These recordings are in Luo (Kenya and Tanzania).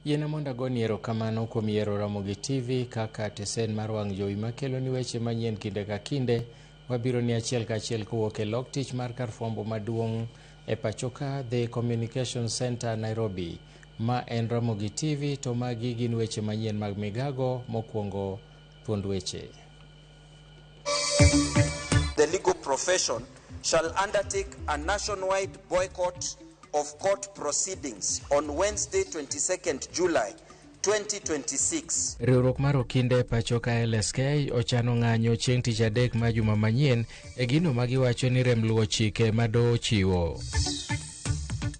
Yiena mondo agoni erokamano kuom yiero Ramogi TV kaka tesen mar wang' jowi makelo ni weche manyien kinde ka kinde. Wabiro ni achiel kachiel kowuok e lok tich mar kar fwambo maduong' e pachoka The Communication Center Nairobi. Ma en Ramogi TV to magi gin weche manyien mag migago mokwongo thuond weche. The legal profession shall undertake a nationwide boycott of court proceedings on Wednesday, 22nd July 2026. Riwruok mar okinde e pachoka LSK ochano ng'anyo chieng' tich adek ma juma manyien e gino ma giwacho ni rem luwo chike ma doho ochiwo.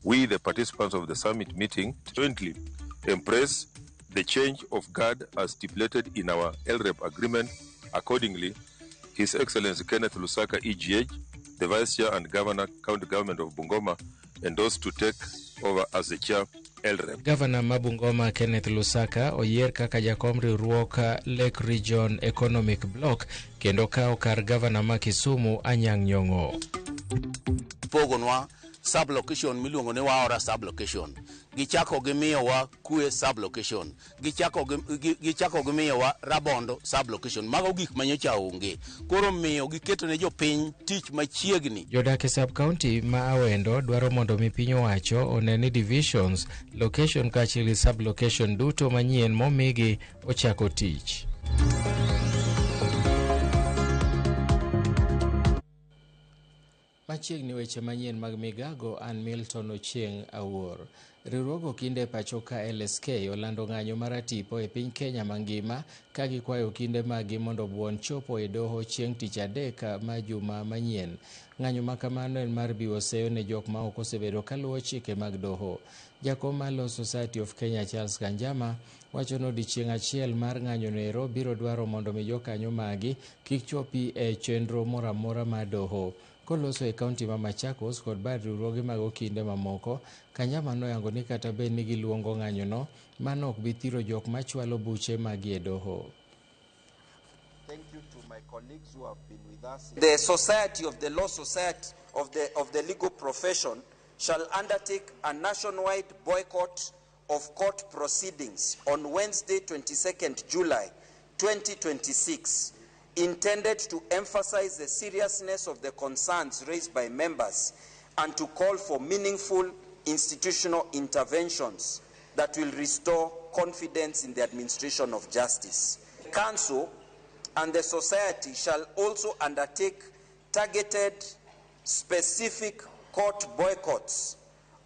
We, the participants of the summit meeting, jointly embrace the change of guard as stipulated in our LREP agreement. Accordingly, His Excellency Kenneth Lusaka, EGH, the Vice Chair and Governor, County Government of Bungoma, endorsed to take over as the Chair, LREP. Gavana ma Bungoma Kenneth Lusaka oyier kaka jakom riwruok Lake Region Economic Bloc kendo kawo kar gavana ma Kisumu Anyang' Nyong'o. Pogonwa sub location miluongo ni Waora sub location. Gichako gimiyowa Kue sub location. Gichako gimiyowa Rabondo sub location. Mago gik manyocha onge. Koro miyo giketo ne jopiny tich machiegni. Jodak e sub county ma Awendo dwaro mondo mi piny owacho one ni divisions, location kaachiel gi sub location duto manyien momigi ochako tich. Machiegni weche manyien mag migago an Milton Ochieng' Awuor. Riwruog okinde e pacho ka LSK olando ng'anyo maratipo e piny Kenya mangima ka gikwayo okinde maggi mondo obuon chopo e doho chieng' tich adek ma juma manyien. Ng'anyo ma kamano en mar biwo seyo ne jok ma ok osebedo kaluwo chike mag doho. Jakom mar Law Society of Kenya Charles Kanjama wacho ni odiechieng' achiel mar ng'anyo noero biro dwaro mondo mi jokanyo magi kik chopi e chenro moro amora mar doho. Koloso e kaunti ma Machakos kod bad riwruoge mag okinde mamoko, Kanjama noyango ni kata bed ni giluongo ng'anyono, mano ok bi thiro jok machwalo buche magi e doho. Thank you to my colleagues who have been with us. The Society of the Law Society of the Legal Profession shall undertake a nationwide boycott of court proceedings on Wednesday, 22nd July 2026, intended to emphasize the seriousness of the concerns raised by members and to call for meaningful institutional interventions that will restore confidence in the administration of justice. The Council and the Society shall also undertake targeted, specific court boycotts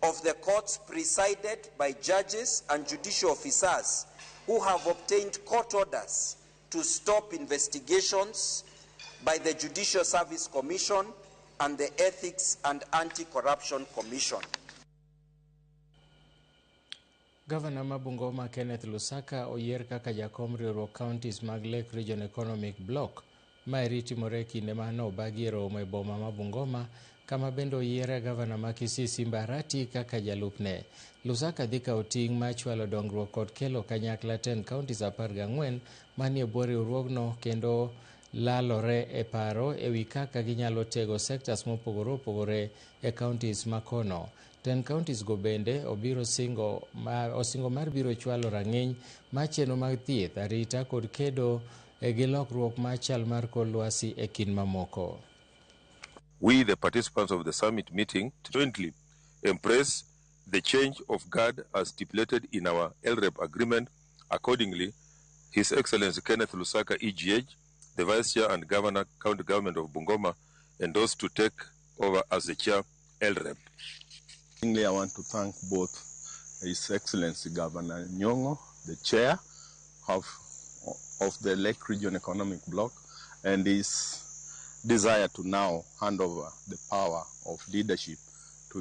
of the courts presided by judges and judicial officers who have obtained court orders to stop investigations by the Judicial Service Commission and the Ethics and Anti-Corruption Commission. Gavana ma Bungoma Kenneth Lusaka oyier kaka jakom riwruok counties mag Lake Region Economic Bloc. Maeri timore e kinde ma nobagi e romo e boma ma Bungoma kama bende oyiere gavana ma Kisii Simba Arati kaka jalupne. Lusaka dhi kawo ting' mar chwalo dongruok kod kelo kanyakla tend counties 14 manie bwo riwruogno kendo lalore e paro e wi kaka ginyalo tego sectors mopogore opogore e counties makono. Ten counties go bende obiro singo osingo mar biro chwalo rang'iny mar chenro mag thieth, arita kod kedo gi lokruok mar chal mar kor lwasi e kind mamoko. We, the participants of the summit meeting, jointly embrace the change of guard as stipulated in our LREP agreement. Accordingly, His Excellency Kenneth Lusaka, EGH, the Vice Chair and Governor, County Government of Bungoma, endorsed to take over as the Chair, LREP. I want to thank both His Excellency Governor Nyong'o, the Chair of the Lake Region Economic Bloc, and his desire to now hand over the power of leadership to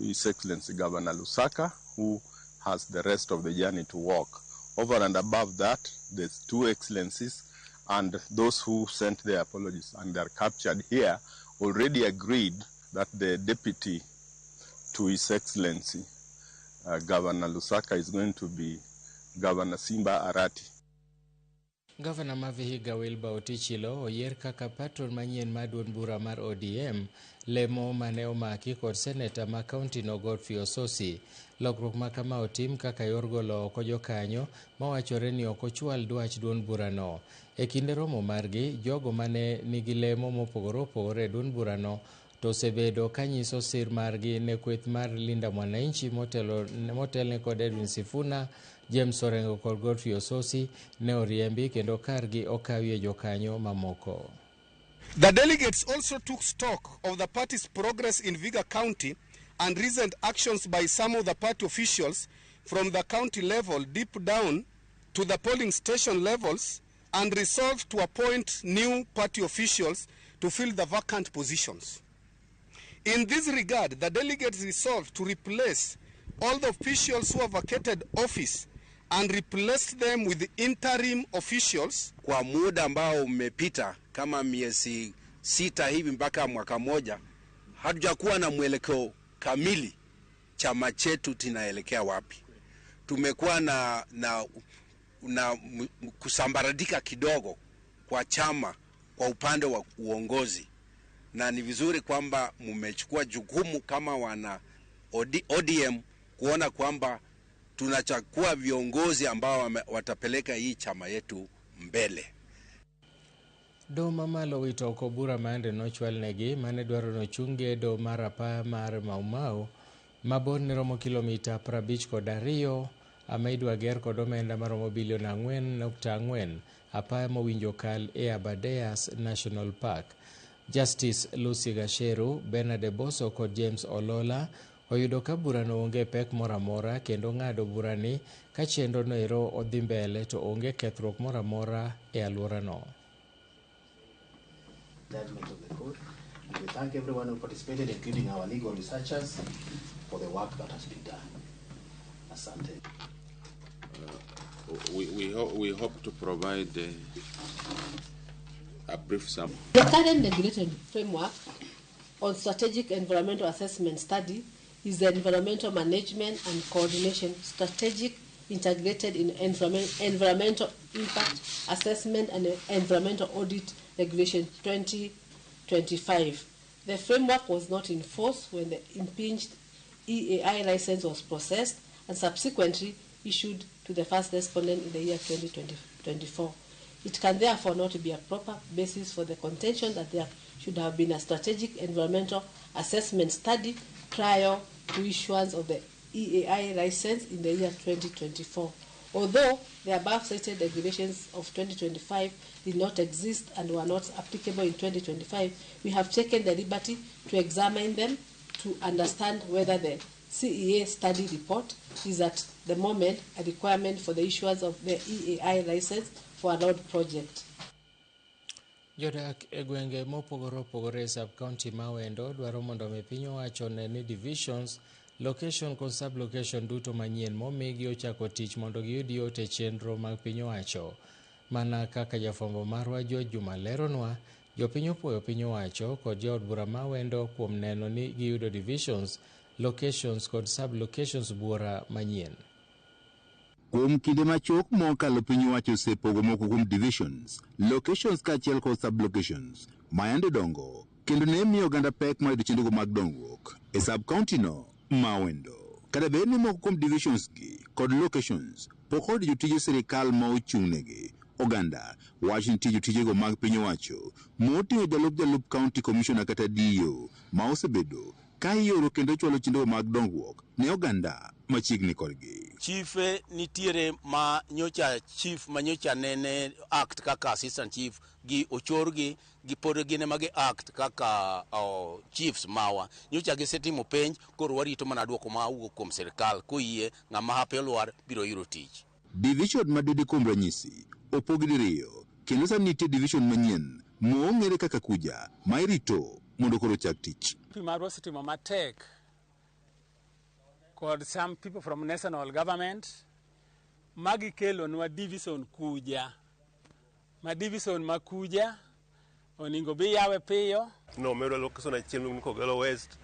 His Excellency Governor Lusaka, who has the rest of the journey to walk. Over and above that, there's two excellencies, and those who sent their apologies and they are captured here already agreed that the deputy to His Excellency Governor Lusaka is going to be Governor Simba Arati. Gavana ma Vihiga Wilbur Otichilo oyier kaka patron manyien mar duond bura mar ODM, lemo mane omaki kod seneta ma kaunti no Godfrey Osotsi. Lokruok ma kama otim kaka yor golo oko jokanyo mawachore ni ok ochwal dwach duond burano. E kinde romo margi, jogo mane nigi lemo mopogore opogore e duond burano to osebedo kanyiso sir margi ne kweth mar Linda Mwananchi motelne kod Edwin Sifuna, James Orengo kod Godfrey Osotsi ne oriembi kendo kargi okawie jokanyo mamoko. The delegates also took stock of the party's progress in Vihiga County and recent actions by some of the party officials from the county level deep down to the polling station levels and resolved to appoint new party officials to fill the vacant positions. In this regard, the delegates resolved to replace all the officials who have vacated office and replaced them with interim officials. Kwa muda ambao umepita kama miezi 6 hivi mpaka mwaka moja, hatujakuwa na mwelekeo kamili chama chetu kinaelekea wapi. Tumekuwa na kusambaratika kidogo kwa chama kwa upande wa uongozi, na ni vizuri kwamba mmechukua jukumu kama wana ODM kuona kwamba tunachukua viongozi ambao watapeleka hii chama yetu mbele. Doho mamalo owito oko bura mayande nochwalnegi mane dwaro nochung gedo mar apaya mar Mau Mau ma borne romo kilomita 52 ama idwa ger kod omenda maromo bilion 4.4 apaya mowinjo kal e Aberdares National Park. Justice Lucy Gacheru, Bernard Eboso kod James Olola oyudo ka burano onge pek moro amora kendo ng'ado burani ka chenro no ero odhi mbele to onge kethruok moro amora e alworano. Judgment of the court. And we thank everyone who participated, including our legal researchers, for the work that has been done. Asante. We hope to provide a brief summary. The current regulatory framework on strategic environmental assessment study is the Environmental Management and Coordination Strategic Integrated in Environmental Impact Assessment and Environmental Audit Regulation 2025. The framework was not in force when the impinged EAI license was processed and subsequently issued to the first respondent in the year 2024. It can therefore not be a proper basis for the contention that there should have been a strategic environmental assessment study prior to issuance of the EAI license in the year 2024. Although the above cited regulations of 2025 did not exist and were not applicable in 2025, we have taken the liberty to examine them to understand whether the CEA study report is at the moment a requirement for the issuance of the EAI license for a road project. Jodak e gwenge mopogore opogore e sub-county ma Awendo dwaro mondo mi piny owacho one ni divisions, location kod sub-location duto manyien momigi ochako tich mondo giyud yot e chenro mag piny owacho. Mana kaka jafwambo marwa George Juma leronwa, jopiny opuoyo piny owacho kod jood bura ma Awendo kuom neno ni giyudo divisions, locations kod sub-locations buora manyien. Kuom kinde machuok mokalo, piny owacho osepogo moko kuom divisions, locations kaachiel kod sub-locations mayande dongo kendo ne miyo oganda pek mar yudo chenrogo mag dongruok e sub-county no ma Awendo. Kata bed ni moko kuom divisions gi kod locations pok oyudo jotije sirikal ma ochung'negi, oganda wacho ni nitie jotijego mag piny owacho moting'o jalup county commissioner kata DO ma osebedo ka ioro kendo chwalo chenro mag dongruok ne oganda machiegni kodgi. Chife nitiere ma nyocha chief ma nyocha nene act kaka assistant chief gi ochorgi gi pod gin ema gi act kaka chiefs mawa. Nyocha gisetimo penj, koro warito mana duoko ma wuok kuom sirikal koyie ng'ama hape olwar biro yudo tich. Division ma Dede kuom ranyisi opogi diriyo kendo sani nitie division manyien moong'ere kaka Kuja ma irito mondo koro ochak tich. MP marwa osetimo matek kod some people from national government magikelonwa division Kuja, ma division ma Kuja onego bi yawe piyo. Nomedwa location achiel ni Kogelo West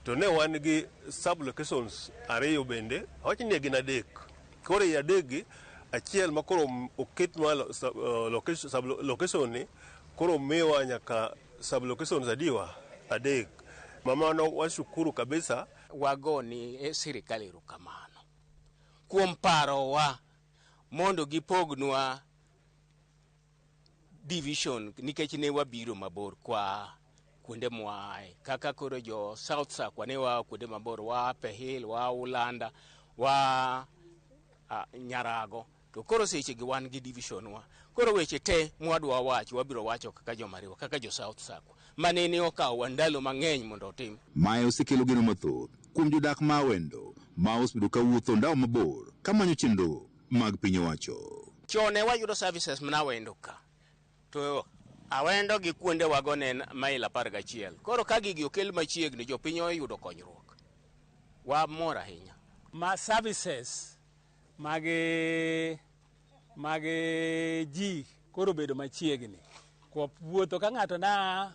to ne wan gi sub locations ariyo bende, awach ni gin adek. Koro ei adek gi Achiel ma koro oketnwa location sub location ni koro miwa nyaka sub locations adiwa adek. Mamano washukuru kabisa. Wagoni sirikal erokamano kuom parowa mondo gipognwa division nikech ne wabiro mabor kwa kuonde mwaaye kaka koro jo South Sakwa ne waa kuonde mabor waa Pehil waa Ulanda waa Nyarago to koro seche gi wan gi division wa koro weche te mwadwa wacho wabiro wacho kaka jomariwa kaka jo South Sakwa manene okawo ndalo mang'eny mondo otim. Mae osekelo geno mathoth kuom jodak ma Awendo ma osebedo ka wuotho ndawa mabor kamanyo chenro mag piny owacho. Chon ne wayudo services mana Awendo ka to Awendo gi kuonde wago ne en mail 11. Koro ka gigi okel machiegni jopiny oyudo konyruok. Wamor ahinya. Ma services mag ji koro bedo machiegni. Kwa wuotho ka ng'ato na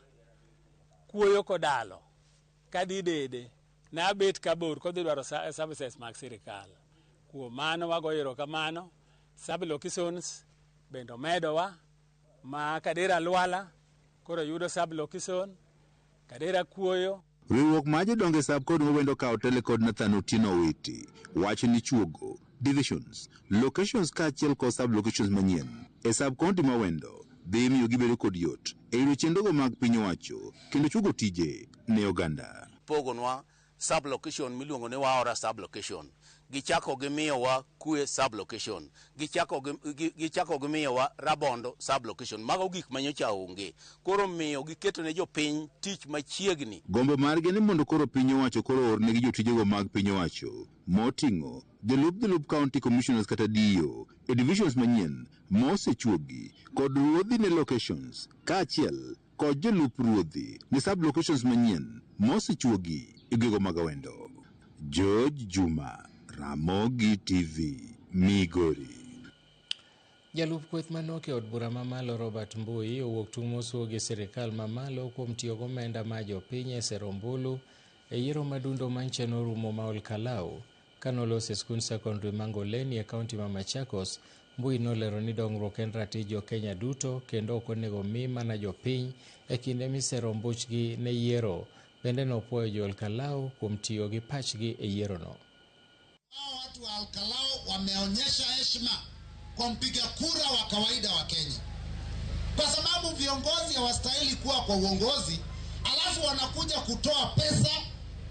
kuoyo kodalo kadhi dede na bet kabor kodhi dwaro services mag sirikal. Kuom mano wagoyo erokamano sub locations bende omedowa ma Kadera Lwala koro yudo sub location Kadera Kuoyo. Riwruok mar jodongo e sub kod Awendo kawo tele kod Nathan Otieno Owiti wacho ni chuogo divisions, locations kaachiel kod sub locations manyien e sub county ma Awendo dhi miyo gibedo kod yot e yudo chenrogo mag piny owacho kendo chuogo tije ne oganda. Pogonwa sub location miluongo ni Waora sub location. Gichako gimiyowa Kue sub location. Gichako gimiyowa Rabondo sub location. Mago gik manyocha onge. Koro miyo giketo ne jopiny tich machiegni. Gombo margi ni mondo koro piny owacho koro ornegi jotijego mag piny owacho moting'o jolup county commissioners kata DO e divisions manyien mosechuogi kod ruodhi ne locations kaachiel kod jolup ruodhi ne sub locations manyien mosechuogi e gwenge mag Awendo. George Juma, Ramogi TV, Migori. Jalup kweth manok e od bura mamalo Robert Mbui owuok tung' mosuo gi sirikal mamalo kuom tiyo gi omenda ma jopiny e sero ombulu e yiero madundo manche norumo ma Olkalau. Kanoloso e skund sekondari ma Ngoleni e kaunti ma Machakos, Mbui nolero ni dongruok en ratich jo Kenya duto kendo ok onego mi mana jopiny e kinde misero ombuchgi ne yiero. Bende nopuoyo jo Olkalau kuom tiyo gi pachgi e yierono. Watu wa Olkalau wameonyesha heshima kwa mpiga kura wa kawaida wa Kenya, kwa sababu viongozi hawastahili kuwa kwa uongozi alafu wanakuja kutoa pesa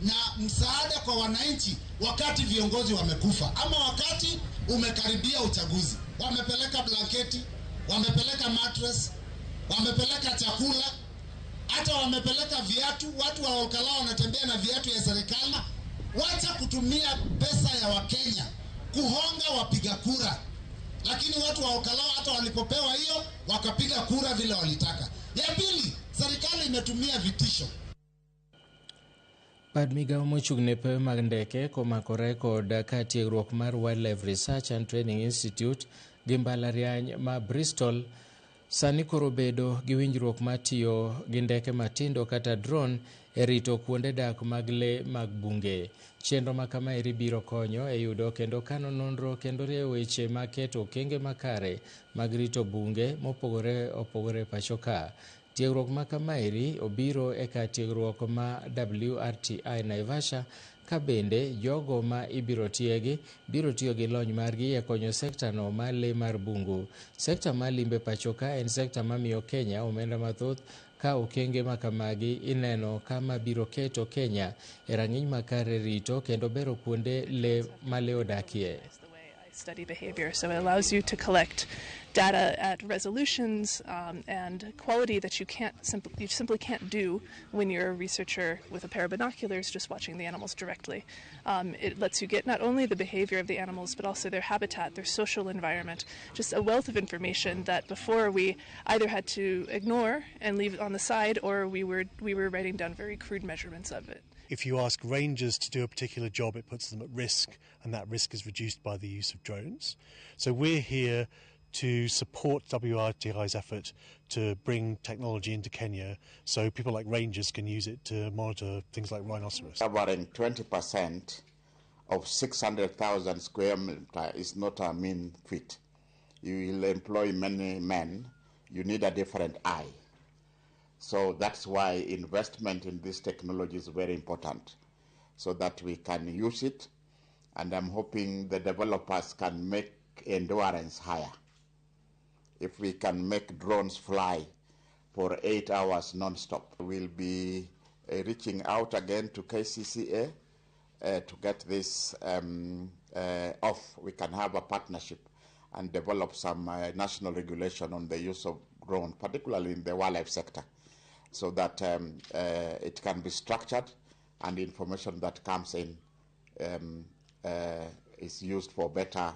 na msaada kwa wananchi wakati viongozi wamekufa ama wakati umekaribia uchaguzi. Wamepeleka blanketi, wamepeleka mattress, wamepeleka chakula, hata wamepeleka viatu. Watu wa Olkalau wanatembea na viatu ya serikali. Wacha kutumia pesa ya Wakenya kuhonga wapiga kura. Lakini watu wa Olkalau hata walipopewa hiyo wakapiga kura vile walitaka. Ya pili, serikali imetumia vitisho. Bad migawo mochung' ne pewe mag ndeke komakore kod kar tiegruok mar Wildlife Research and Training Institute gi mbalariany ma Bristol sani koro bedo gi winjruok mar tiyo gi ndeke matindo kata drone e rito kuonde dak mag lee mag bunge. Chenro ma kamaeri biro konyo e yudo kendo kano nonro kendo rieyo weche mag keto okenge makare mag rito bunge mopogore opogore pacho ka. Tiegruok ma kamaeri obiro e kar tiegruok ma WRTI Naivasha ka bende jogo ma ibiro tiegi biro tiyo gi lony margi e konyo sekta no mar lee mar bungu. Sekta mar limbe pacho ka en sekta mamiyo Kenya omenda mathoth ka okenge ma kamagi ineno kama biro keto Kenya e rang'iny makare rito kendo bero kuonde lee ma lee odakie. Study behavior. So it allows you to collect data at resolutions and quality that you simply can't do when you're a researcher with a pair of binoculars just watching the animals directly. It lets you get not only the behavior of the animals but also their habitat, their social environment, just a wealth of information that before we either had to ignore and leave on the side, or we were writing down very crude measurements of it. If you ask rangers to do a particular job, it puts them at risk, and that risk is reduced by the use of drones. So we're here to support WRTI's effort to bring technology into Kenya so people like rangers can use it to monitor things like rhinoceros. Covering 20% of 600,000 square meters is not a mean feat. You will employ many men. You need a different eye. So that's why investment in this technology is very important, so that we can use it. And I'm hoping the developers can make endurance higher. If we can make drones fly for 8 hours non-stop, we'll be reaching out again to KCCA to get this off. We can have a partnership and develop some national regulation on the use of drone, particularly in the wildlife sector, so that it can be structured and the information that comes in is used for better,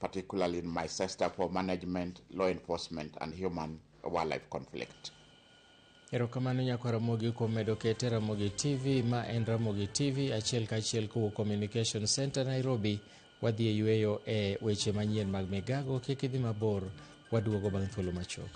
particularly in my sector, for management, law enforcement, and human wildlife conflict. Erokamano nyakwa Ramogi kuom medo kete Ramogi TV ma en Ramogi TV achiel kachiel kowuok Communication Center Nairobi. Wadhi e yweyo e weche manyien mag migago, kik idhi mabor, waduogo bang' thuolo machuok.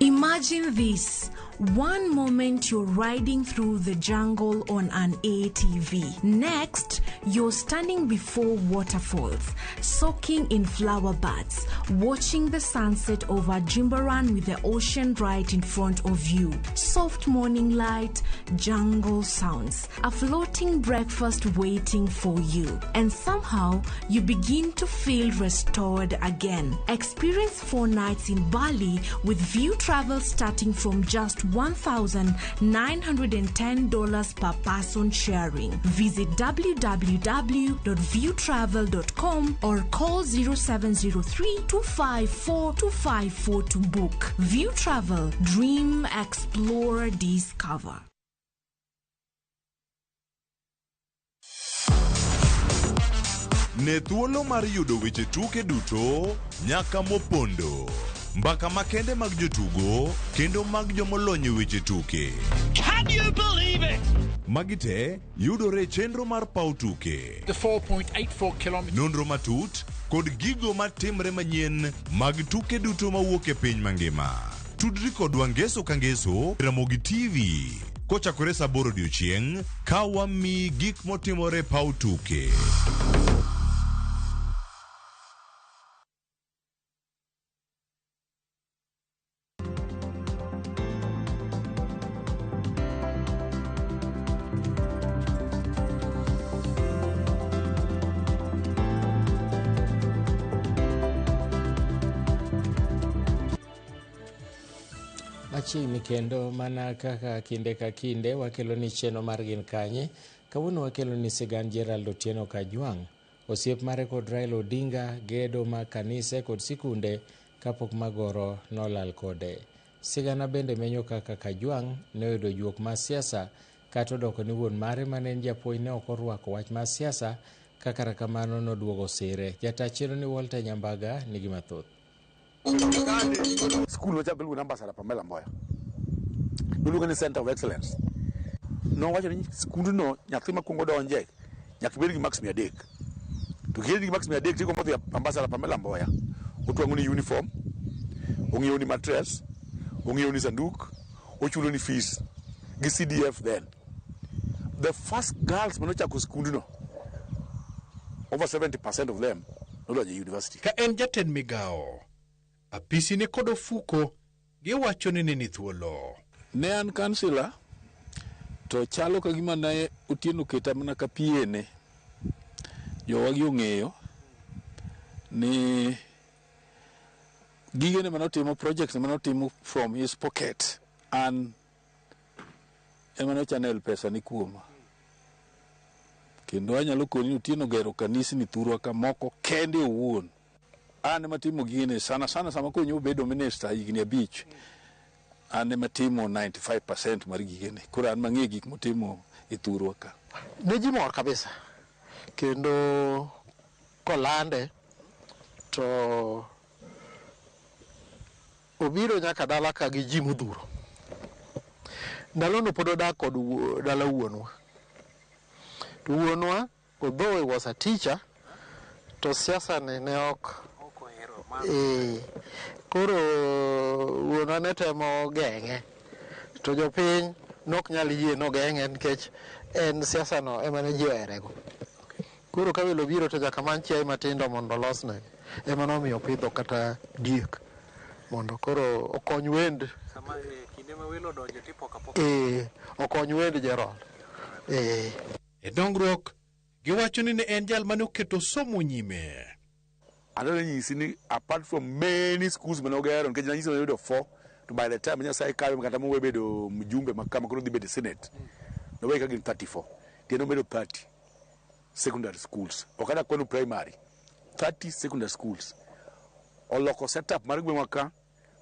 Imagine this. One moment you're riding through the jungle on an ATV. Next, you're standing before waterfalls, soaking in flower buds, watching the sunset over Jimbaran with the ocean right in front of you. Soft morning light, jungle sounds, a floating breakfast waiting for you. And somehow, you begin to feel restored again. Experience 4 nights in Bali with View Travel starting from just $1,910 per person sharing. Visit www.viewtravel.com or call 0703 254 254 to book. View Travel. Dream, explore, discover. Ne thuolo mar yudo weche tuke duto nyaka mopondo. Mbaka makende mag jotugo kendo mag jomolony e weche tuke. Can you believe it? Magi te yudore e chenro mar paw tuke. The 4.84 kilometers. Nonro matut kod gigo matimre manyien mag tuke duto mawuok e piny mangima. Tudri kodwa ngeso ka ngeso Ramogi TV kochakore saa 8 odiochieng' ka wamiyi gik motimore e paw tuke. Machiegni kendo mana kaka kinde ka kinde wakelo ni chenro mar Gin Kanye. Kawuono wakelo ni sigand Gerald Otieno Kajwang', osiep mare kod Raila Odinga, gedo mag kanise kod sikunde kapok magoro nolal kode. Sigana bende menyo kaka Kajwang' ne oyudo juok mar siasa kata odoko ni wuon mare mane en japuonj ne ok orwako wach mar siasa, kaka kamano noduogo sire. Jata chenro ni Walter Nyambaga nigi mathoth. School wachako iluongo ni Ambassador Pamela Mboya. Iluongo ni Center of Excellence. Nowacho ni skundno nyathi makwongo donje nyaka ibed gi marks 300. To kibed gi marks 300 tigombo dhi Ambassador Pamela Mboya. Otwang'o ni uniform, ong'iewo ni mattress, ong'iewo ni sanduk, ochulo ni fees gi CDF then. The first girls manochako skundno, over 70% of them nodonjo e university. Ka en jatend migawo, apisi ne kod ofuko giwacho ni ne ni thuolo. Ne an kansila to chalo ka gima ne Otieno keta mana ka piene. Jowagi ong'eyo ni gigene manotimo, projects manotimo from his pocket, an ema nochannel pesa ni kuoma. Kendo anyalo koni ni Otieno gero kanisni thurwa ka moko kende owuon. An ema timo gini sana sana sama konyo bedo minister higni 5. An ema timo 95% mar gigene. Koro an mang'e gik motimo e thurwa ka. Ne ji mor kabisa. Kendo kolande to obiro nyaka dala ka gi ji modhuro. Ndalono pod odak kod dala wuonwa. To wuonwa Although he was a teacher, to siasa ni ne ok koro wuonwa ne temo geng'e to jopiny nok nyal yie nogeng'e nikech en siasa no ema ne ji oherego. Koro ka welo biro to nyaka many chiaye matindo mondo olosne. Ema nomiyo opidho kata diek mondo koro okony wend Sama kinde ma welo odonjo tipoko apoka. Okony wend Gerald. E dongruok, giwacho ni ne en jal mane oketo somo nyime. Adwaro nyisi ni apart from many schools mane ogero nikech nanyisi ni oyudo 4 to by the time Nyasaye kawe kata mowe bedo mjumbe ma kama koro dhi bedo e senate nowe ka gin 34 tiende omedo 30 secondary schools ok adwa kwano primary 30 secondary schools oloko setup mar gweng'wa ka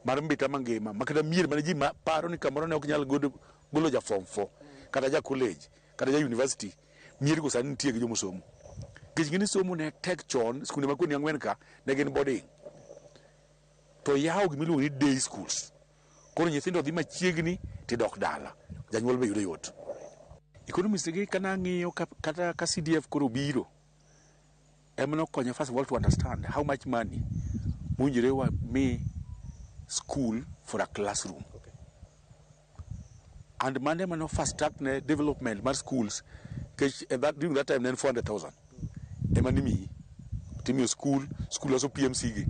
mar Mbita mangima ma kata mier mane ji paro ni kamoro ne ok nyal golo ja form 4 kata ja college kata ja university mier go sani nitie gi jomosomo nikech ng'eni somo ne tek chon skunde ma kuonde ang'wen ka ne gin boarding to yawo gimiluongo ni day schools koro nyithindo dhi machiegni tidok dala janyuol be yudo yot economists gi kana ng'iyo kata ka CDF koro biro ema nokonyo first of all to understand how much money mowinjore wa mi school for a classroom and mano ema no fast track ne development mar schools nikech during that time ne en 400,000 ema nimiyi timiyo school school loso PMC gi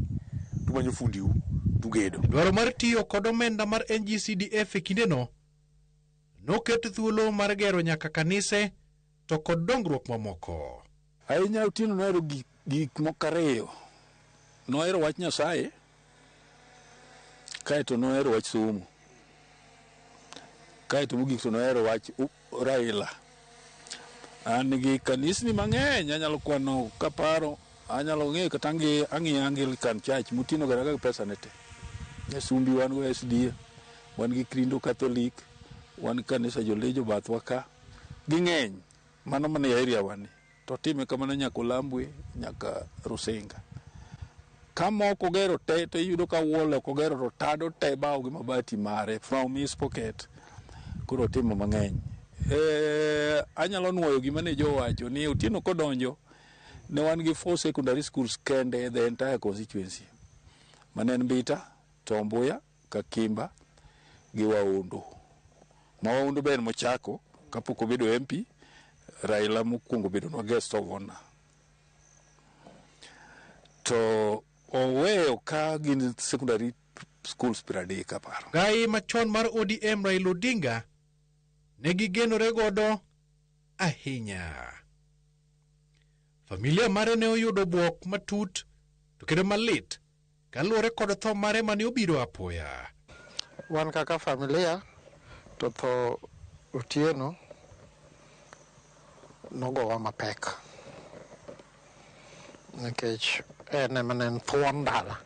tumanyo fundiu tugedo. Dwaro mar tiyo kod omenda mar NGCDF e kindeno noket thuolo mar gero nyaka kanise to kod dongruok mamoko. Ahinya Otieno nohero gik moko ariyo. Nohero wach Nyasaye, kaeto nohero wach somo. Kaeto mogik to nohero wach Raila. An gi kanisni mang'eny, anyalo kwano kaparo, anyalo ng'eyo kata ang'iyo Anglican Church Mutino ogero ga gi pesa ne te. Nyasumbi wan go SDA, wan gi Krindo Catholic, wan kanisa Jolejo bathwa ka. Ging'eny, mano mana e area wa ni. To time kamano nyaka Olambwe, nyaka Rusinga. Ka moko ogero te to iyudo ka wall ok ogero to tado te bao gi mabati mare from his pocket. Koro otimo mang'eny. Anyalo nuoyo gima ne jowacho ni Otieno kodonjo ne wan gi 4 secondary schools kende the entire constituency. Mane en Mbita, Tombuya, Kakimba gi Waondo. Ma Waondo be en mochako kapok obedo MP, Raila mokwongo bedonwa guest of honor. To oweyo ka gin secondary schools 30 aparo. Gai machon mar ODM Raila Odinga ne gigenore godo ahinya. Familia mare ne oyudo bwok matut to kendo malit kaluwore kod tho mare mane obiro apoya. Wan kaka familia to tho Otieno nogowa mapek nikech en ema ne en thuon dala.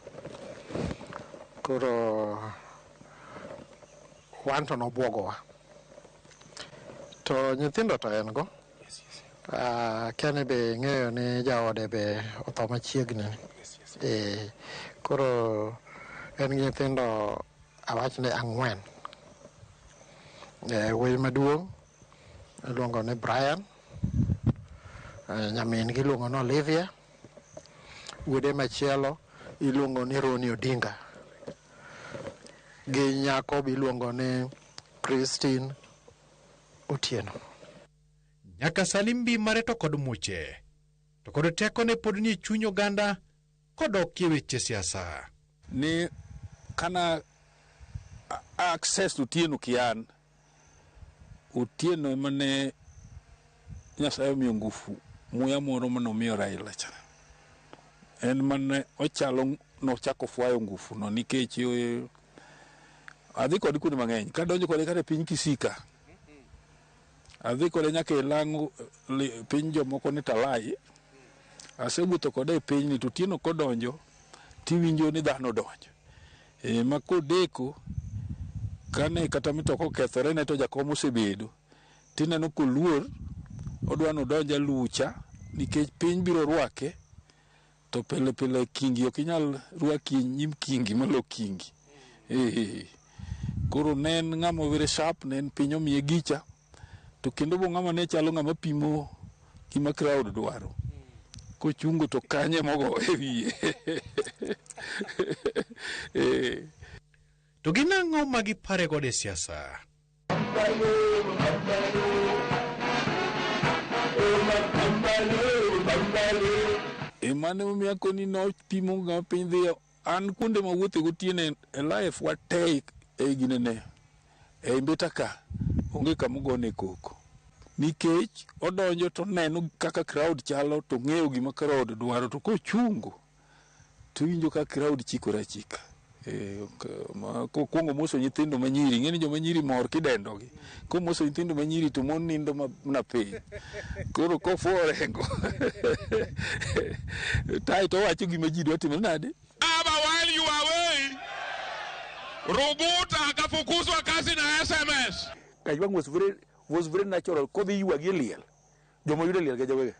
Koro wan to nobwogowa. To nyithindo to en go. Keni be ing'eyo ni jaode be otho machiegni. Koro en gi nyithindo awach ni 4. Wuoyi maduong' iluongo ni Brian, nyamin gi iluongo ni Olivia, wuode machielo iluongo ni Ronnie Odinga, gi nyako be iluongo ni Christine Otieno. Nyaka sani mbi mare to kod muche, to kod tekone pod nie chuny oganda kodok e weche siasa. Ni kana access Otieno kian, Otieno ema ne Nyasaye omiyo ngufu muya moro mane omiyo Raila cha. En mane ochalo nochako fwayo ngufu no nikech adhi kode kuonde mang'eny. Kadonjo kode kata e piny Kisika, adhi kode nyaka e Lang'o, piny jomoko ni Talai. Asewuotho kode e pinyni to Otieno kodonjo tiwinjo ni dhano donjo. Ma kodeko kane kata mitoka okethore ne to jakom osebedo tineno koluor odwa nodonj alucha nikech piny biro rwake to pile pile kingi ok inyal rwaki nyim kingi malo kingi. Koro ne en ng'ama very sharp, ne en piny omiye gicha to kendo bo ng'ama ne chalo ng'ama pimo Gima crowd dwaro. Kochungo to kanye mogo e wiye. To gin ang'o ma gipare godo e siasa? Emane omiyo akoni nopimo ng'ama piny dhiye. An kuonde mawuothe gotieno e life wate e ginene. E Mbita ka onge kama ogone koko. Nikech odonjo to neno kaka crowd chalo to ng'eyo gima crowd dwaro to kochungo to iwinjo ka crowd chikore achika. Kokwongo moso nyithindo manyiri, ing'e ni joma nyiri mor kidendogi. Komoso nyithindo manyiri to mon nindo mana piny. Koro kofuo orengo. Tai to owacho gima ji dwa timo nade? Aba, while you are away, Ruguta akafukuzwa kazi na SMS. Kajwang' was very natural. Kodhi ywagi e liel. Joma yudo e liel ga jowege.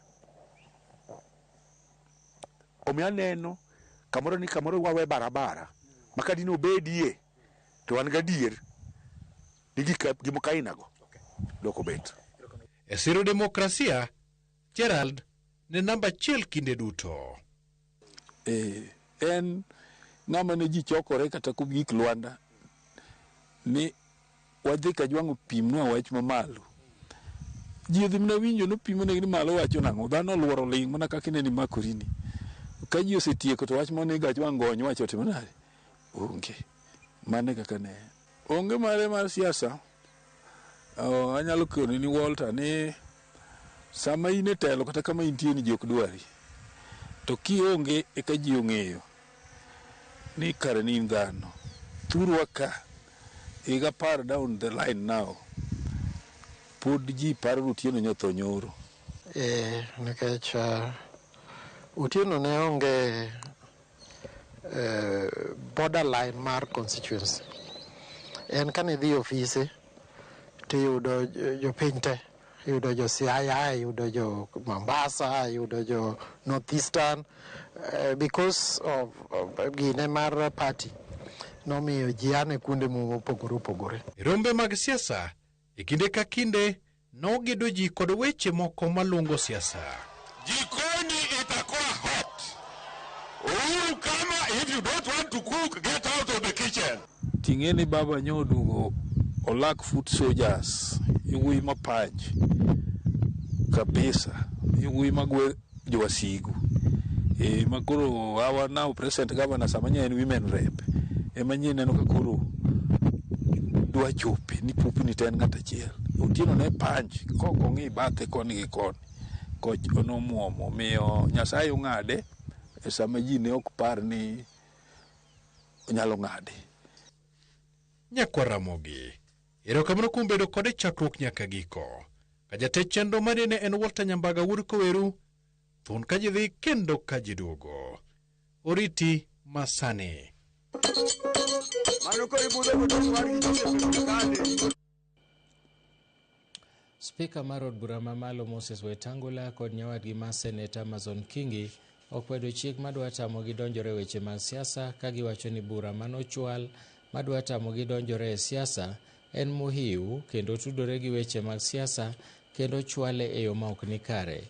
Omiyo aneno kamoro ni kamoro wawe barabara ma ka dine obedie to wan gadier ni gik kainago dok obet. E siro demokrasia, Gerald ne namba achiel kinde duto. En ng'ama ne ji chokore kata gik Lwanda ni wadhi Kajwang' opimnwa wach mamalo. Ji odhi mana winjo nopimo negi ni malo wacho nang'o. Dhano oluoro ling' mana kaka ineno imakorini. Ka ji osetieko to wach mane Kajwang' gony wacho otimo nade? Onge. Mano kaka ne. Onge mare mar siasa. Anyalo koni ni Walter ni sama in e telo kata kama intie ni ji ok dwari. To kionge eka ji ong'eyo ni kare ni in dhano. Thurwa ka higa 10 down the line now pod ji paro ni Otieno nyotho nyoro. Nikech Otieno ne onge borderline mar constituency. En kane idhi ofise tiyudo jopiny te, iyudo jo Siaya, iyudo jo Mombasa, iyudo jo North Eastern, because of gine mar party nomiyo ji ane kuonde mopogore opogore. Rombe mag siasa e kinde ka kinde nogedo ji kod weche moko malungo siasa. Jikoni itakuwa hot. Uhuru kama if you don't want to cook, get out of the kitchen. Ting'e ni baba nyodugo olak foot soldiers, iwuoyi mapach kabisa, iwuoyi magwe jowasigu. Makoro our now present governor sama nye en women rep. Ema nyie neno ka koro dwa chope ni pupni to en ng'at achiel. Otieno ne panch kok ong'i bathe koni gi koni. Koch nomuomo miyo Nyasaye ong'ade e sama ji ne ok par ni onyalo ng'ade. Nyakwar Ramogi, erokamano kuom bedo kode chakruok nyaka giko. Ka jatech chenro manene en Walter Nyambaga wuod Koweru, thun ka ji dhi kendo ka ji duogo. Oriti masani. Spika mar od bura mamalo Moses Wetangula kod nyawadgi ma seneta Amazon Kingi okwedo chik madwa tamogi donjore weche mag siasa ka giwacho ni bura manochwal madwa tamogi donjore e siasa en mohiu kendo tudore gi weche mag siasa kendo chwale e yo ma ok ni kare.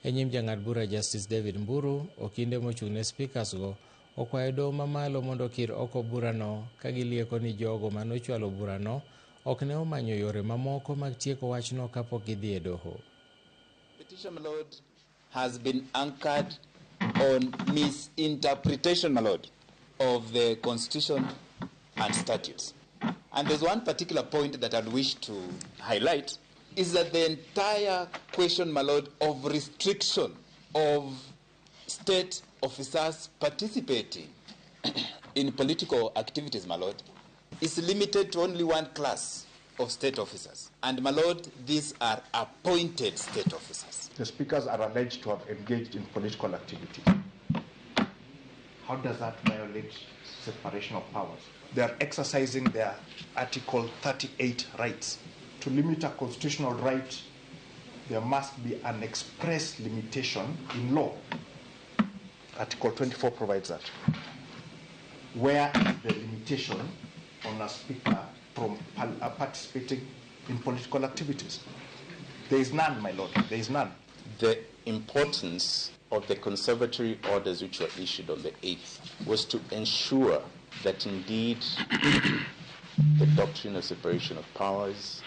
E nyim jang'ad bura Justice David Mburu, okinde mochung'ne speakers go okwayo doho mamalo mondo okir oko burano ka gilieko ni jogo manochwalo burano ok ne omanyo yore mamoko mag tieko wachno kapok gidhi e doho. Petition, my lord, has been anchored on misinterpretation, my lord, of the Constitution and statutes. And there's one particular point that I'd wish to highlight, is that the entire question, my lord, of restriction of state officers participating in political activities, my lord, is limited to only one class of state officers. And, my lord, these are appointed state officers. The speakers are alleged to have engaged in political activity. How does that violate separation of powers? They are exercising their Article 38 rights. To limit a constitutional right, there must be an express limitation in law. Article 24 provides that. Where is the limitation on a speaker from participating in political activities? There is none, my lord. There is none. The importance of the conservatory orders which were issued on the 8th was to ensure that indeed the doctrine of separation of powers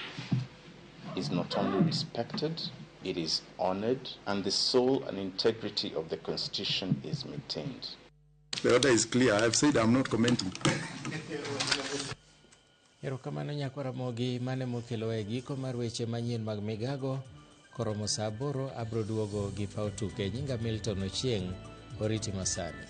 is not only respected, it is honored, and the soul and integrity of the Constitution is maintained. The order is clear. I have said I'm not commenting. Erokamano nyakwa Ramogi mane mokelowa e giko mar weche manyien mag migago koromo saa aboro abro duogo gi paw tuke nyinga Milton Ochieng' oriti masani.